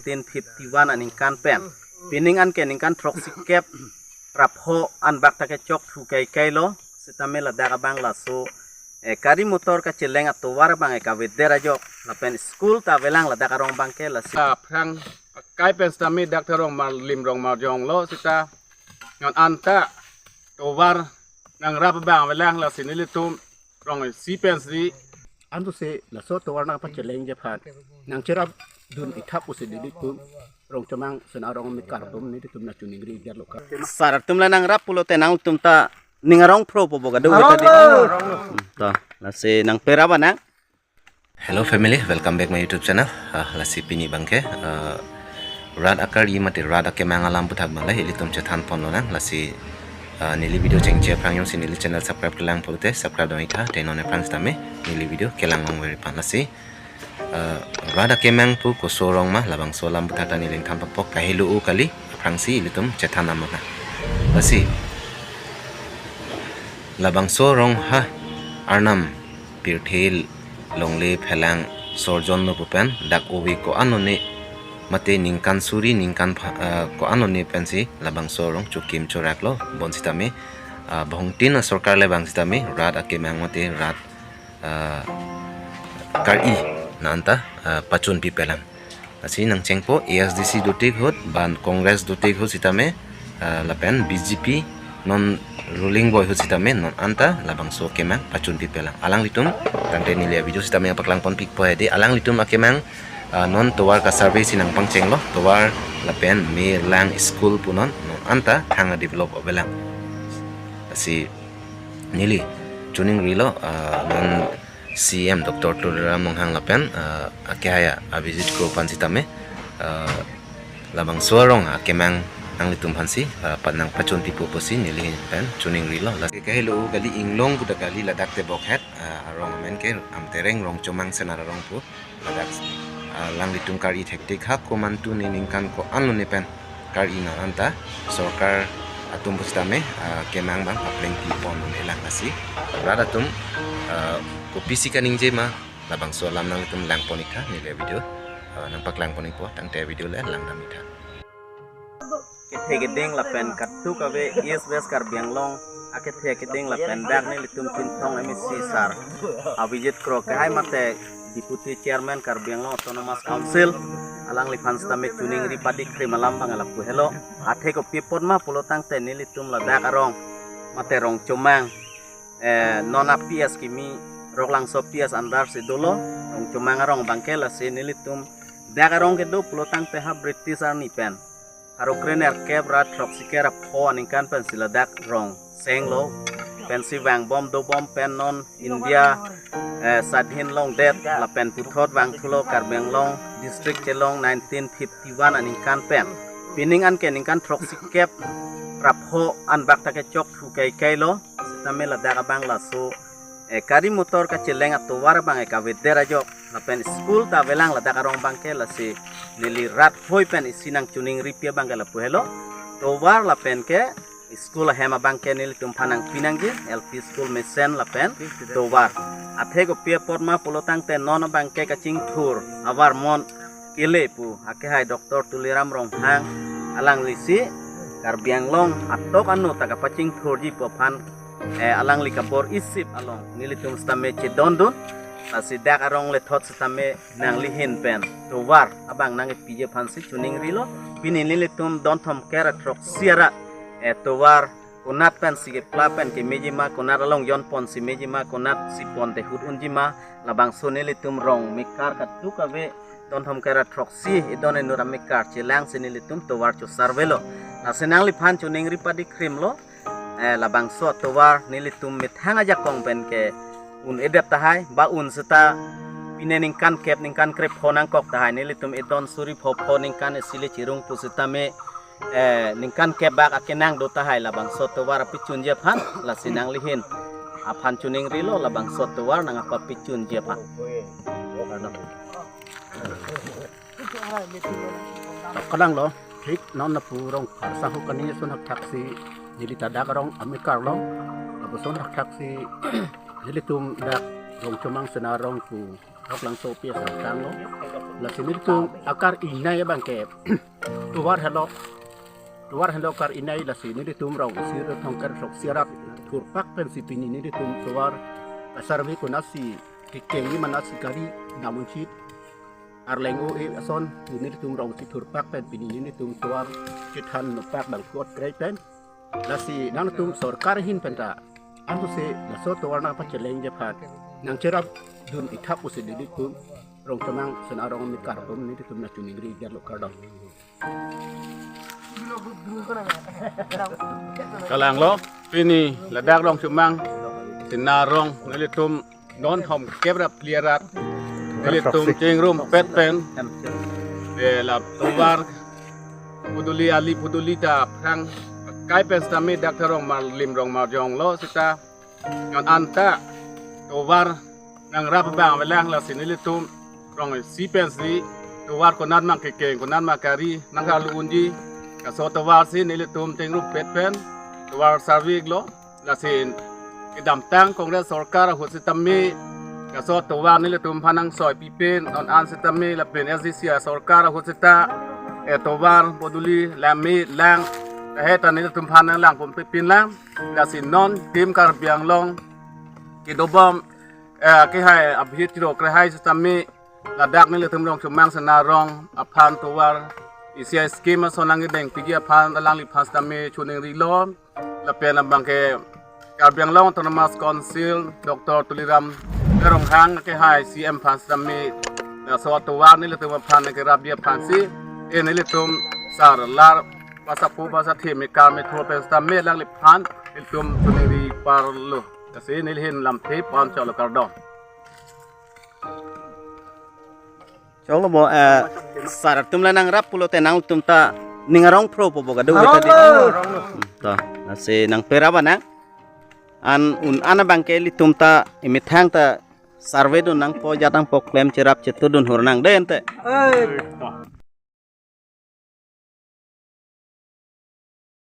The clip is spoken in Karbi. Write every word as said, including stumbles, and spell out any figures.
nineteen fifty-one aningkan pen pining an ke ningkan throksi kep ra pho an bak ta kechok thu kai kai lo, sitame ladak abang laso, eh, gari motor kacheleng atovar abang, eh, kavedet ajok lapen school ta avelang ladak arong abang ke. Lasi aphrang akai pen sitame dak ta Rongmarlim Rongmarjong lo sita, non anta tovar nangrap abang avelang, lasi nelitum rong isi pensi antu si laso tovar nangpachelengji aphan nangcherapdun ithap pusi nelitum Rongchomang Sena arong amekar atum nelitum nangchiningri detlo ka. Sar atum la nangrap pulote nangtum ta ning arong phropo bo kado. Arong beta di. Arong. To, lasi nangpera ba nang? Hello family, welcome back my YouTube channel. Ah, lasi pini abang ke, ah, rat akari mate rat akemang alam aphuthak abang le ilitum chethan ponlonang. Lasi, ah, neli video chengche aphrang jongsi neli channel subscribe kelang pulote subscribe dong itha, te non aphrang sitame neli video kelang longveri pon. Lasi, ah, rat akemang pu koso arong ma, labangso alam aphuthak ta neli nangthan pakpo, kahelo-o kali, aphrangsi ilitum chethan amona. Lasi labangso arong ha Arnam pirthe longle phelang sorjon lo pu pen dak ove ko-an lone mate ningkan suri ningkan pha-, eh, ko-an lone pensi labangso arong chokim choraklo, bonsitame, eh, bahungtin asorkar le bang sitame rat akemang mate rat, eh, kari na anta, eh, pachun pipelang. Lasi nangchengpo A S D C dotik ahut, ban Congress dotik ahut sitame, ah, lapen B J P non ruling boi ahut sitame non anta labangso akemang pachun pipelang. Alanglitum tangte neli avideo sitame paklang pon pikpo hedi, alanglitum akemang, ah, non tovar ka survey si nangpangchenglo, tovar lapen me lang school pu non, non anta thang develop avelang. Lasi neli chiningrilo, ah, non C M Doctor Tuliram Ronghang lapen, ah, akehai Abhijit Kro aphan sitame, ah, labangso arong akemang nanglitum aphansi, ah, pa nangpachun pipo pusi neli pen chiningrilo. Lasi kahelo kali, inglong pu ta kali, ladak tebok het, ah, arong amen ke Amtereng Rongchomang Sena arong pu. Ladak, ah, alanglitum kari thektik ha komantu ne ningkan ko-an lone pen kari na anta sorkar atum pusitame, ah, kemang abang papleng pipon un-elang. Lasi rat atum, ah, kopisi kaningje ma, labangso alam nanglitum lang pon itha, neli avideo, ah, nangpaklang pon ikpo, tangte avideo le langdam itha. Kethe keding lapen kadokave East West Karbi Anglong akethe keding lapen dak nelitum Chinthong M A C sar Abhijit Kro akehai mate Deputy Chairman Karbi Anglong Autonomous Council, alangliphan sitame chiningri padi krim alam abang lapu helo. Athe kopi apot ma pulo tangte nelitum ladak arong mate Rongchomang, eh, non a P S kimi, Roklangso P S under si dolo, Rongchomang arong abang ke. Lasi nelitum dak arong kedo pulo tangte ha British arni pen pharo krenerkep ra throksi kep ra pho aningkan pensi ladak rong senglo, pensi vangbom dobom pen non India, eh, sadhin longdet lapen puthot vangthulo, Karbi Anglong district chelong nineteen fifty-one aningkan pen pining an ke ningkan throksi kep ra pho an bak ta kechok thu kai kai lo, sitame ladak abang laso, eh, gari motor kacheleng atovar abang, eh, kavedet ajok lapen school ta avelang ladak arong abang ke. Lasi neli rat hoi pen isi nangchiningri pi abang ke lapu helo, tovar lapen ke school ahem abang ke nelitum aphan nangpi nangji, L P school mesen lapen tovar. Athe kopi apot ma pulo tangte non abang ke kachingthur avarmon kele pu akehai Doctor Tuliram Ronghang alanglisi Karbi Anglong atok ano ta kapachingthurji pu aphan, eh, alangli kabor-isip along nelitum sitame chedondun. Lasi dak arong lethot sitame nanglihin pen tovar abang nangkepiji aphansi chiningrilo. Pini nelitum don thomkep ra throksi ara, eh, tovar konat pensi kepla pen kemeji ma, konat along jon ponsi meji ma, konat si pon te ahut unji ma, labangso nelitum rong mekar kadokave don thomkep ra throksi edon inut amekar chelangsi nelitum tovar cho-survey lo. Lasi nangliphan chiningri padi krimlo, eh, labangso tovar nelitum methang ajakong pen ke un-edet tahai, ba un seta pine ningkan kep ningkan krepho nangkok tahai, nelitum edon suri phopho ningkan isi le chirung pusitame, eh, ningkan kep bak akenang do tahai labangso tovar apichunji aphan. Lasi nanglihin aphan chiningrilo, labangso tovar nangpapichunji aphan. Kalang lo, thik non lapu rong pharsa ho kani ason hakthaksi neli ta dak arong amekar lo, lapuson hakthaksi nelitum dak Rongchomang Sena arong pu Roklangso P S tanglo. Lasi nelitum akar-ingnei abang ke tovar helo, tovar helo akar-ingnei. Lasi nelitum rong isi ra thomkep throksi arat thurpak pensi pini nelitum tovar asarve konatsi kekeng ni manatsi kari damunchit arleng o-e ason nelitum rong isi thurpak pen pini nelitum tovar chethan nopak bang kuat krei pen. Lasi nangtum sorkar ahin penta antu se laso tovar nangpachelengji aphan nangcherapdun ithap pusi nelitum Rongchomang Sena Rong Amit kardom, nelitum nangchiningri jalo, kardom. Kalanglo, pini ladak Rongchomang Sena Rong nelitum non thomkep ra phli arat nelitum chingrumpet pen, de la tovar poduli, ali poduli ta aphrang kai pen sitame dak tharong mar lim rong marjong lo seta, non anta tovar nangrap abang avelang. Lasi nelitum rong isi pensi tovar konat mang kekeng, konat mang kari nangkarlu unji, laso tovar si nelitum chingrumpet pen tovar sarve lo. Lasi kedamtang Congress sorkar ahut sitame laso tovar nelitum aphan nangsoi pipe, non an sitame lapen S D C asorkar ahut seta e tovar poduli lame lang tahai ta nelitum aphan nanglang pon pipin lang. Lasi non Team Karbi Anglong kedobom, eh, kehai abhit tiro krehai sitame ladak nelitum Rongchomang Sena Rong aphan tovar isi a-scheme ason nangkedeng piji aphan alangliphan sitame chiningrilo. Lapen abang ke Karbi Anglong Autonomous Council Doctor Tuliram Ronghang kehai C M aphan sitame laso tovar nelitum aphan nangkerapji aphansi, e nelitum sar lar pasaphu pasathe mekar metho pen sitame alangliphan nelitum chiningri parlo. Lasi neli ahin lamthe pon choklo, kardom. Choklo bo, eh, sar atum la nangrap pulote nangtum ta ning arong phropo bo kado. Arong beta di. Lo. To, lasi nangperap anang. An un an abang ke ilitum ta imethang ta sarvedun nangpo, jatang po, klem cherap chetudun hur nang de ante. Eh.